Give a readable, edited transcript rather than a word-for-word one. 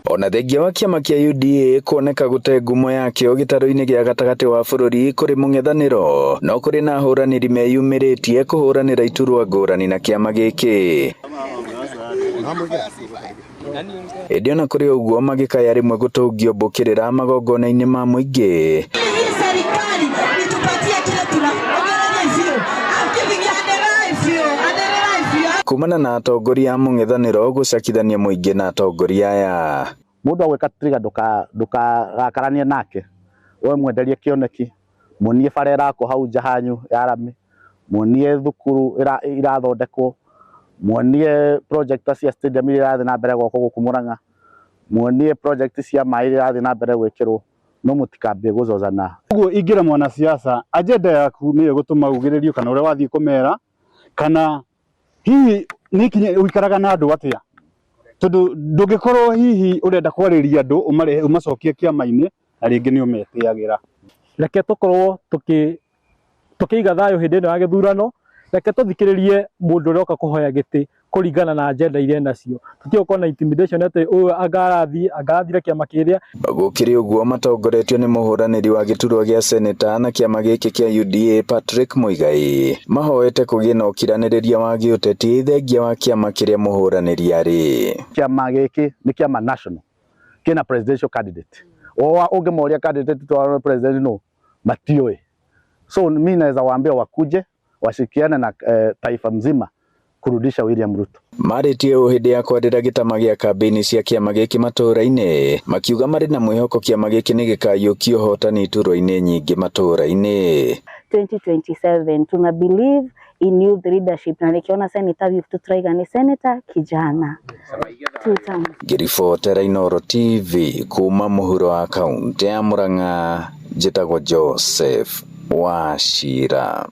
Ona thengia wa kĩama kĩa UDA kuoneka gũte ngumo yakĩo gĩtarũ-inĩ gĩa gatagatĩ wa bũrũri kũrĩ mũng'ethanĩro, no kũrĩ na ahũranĩri meyumĩrĩtie kũhũranĩra iturwa ngũrani na kĩama gĩkĩ. Ĩndĩ ona kũrĩ ũguo, magĩkaya rĩmwe gũtũngio mbũkĩrĩra magongona-inĩ ma mũingĩ. Hii serikali itupatie kile tunaongelea hivyo. I'm giving you anĩrĩrai biũ, anĩrĩrai biũ. Kumana na atongoria a mũng'ethanĩro gũcakithania mũingĩ na atongoria aya. Mundu agwika trigger, ndukarakaranie nake. We mwenderie kioneki, muonie bara ĩrakwo hau nja hanyu ya rami, muonie thukuru irathondekwo, muonie project cia stadium iria irathiĩ na mbere gwakwo gũkũ Murang'a, muonie project cia maĩ iria irathiĩ na mbere gwĩkĩrwo, no mũtikambie gũzozana. Ũguo ingĩra mwanasiasa, agenda yaku nĩyo ĩgũtũma ugĩrĩrio kana ũrĩa wathiĩ kũmera, kana hihi nĩ ikinya ũikaraga na andũ atĩa, tondũ ndũngĩkorwo hihi ũrenda kwarĩria andũ ũmarehe ũmacokie kĩama-inĩ na rĩngĩ nĩ ũmetĩagĩra. Reke tũkorwo tũkĩiga thayũ hĩndĩ ĩno ya gĩthurano. Reke tũthikĩrĩrie mũndũ ũrĩa oka kũhoya gĩtĩ kũringana na agenda iria enacio. Tũtige gũkorwo na intimidation atĩ ũyũ anga arathiĩ, anga arathire kĩama kĩrĩa. Gũkĩrĩ ũguo, matongoretio nĩ mũhũranĩri wa gĩturwa gĩa seneta na kĩama gĩkĩ kĩa UDA Patrick Muigai, mahoete kũgĩe na ũkiranĩrĩria wa gĩũteti thengia wa kĩama kĩrĩa mũhũranĩri arĩ. Kĩama gĩkĩ nĩ kĩama national kĩna presidential candidate. O ũngĩmoria candidate wa president no matiũĩ. So mi naweza waambia wakuje washirikiane na taifa mzima kurudisha William Ruto. Marĩtie ũũ hĩndĩ ya kwarĩra gĩtama gĩa kambĩini cia kĩama gĩkĩ matũũra-inĩ, makiuga marĩ na mwĩhoko kĩama gĩkĩ nĩ gĩkaiyũkia ũhotani iturwa-inĩ nyingĩ matũũra-inĩ. 2027 tuna believe in youth leadership, na nikiona senator wetu turaiga ni senator kijana. Two term. Ngĩribotera Inooro TV kuma mũhuro wa kaũntĩ ya Murang'a, njĩtagwo Joseph Wachira.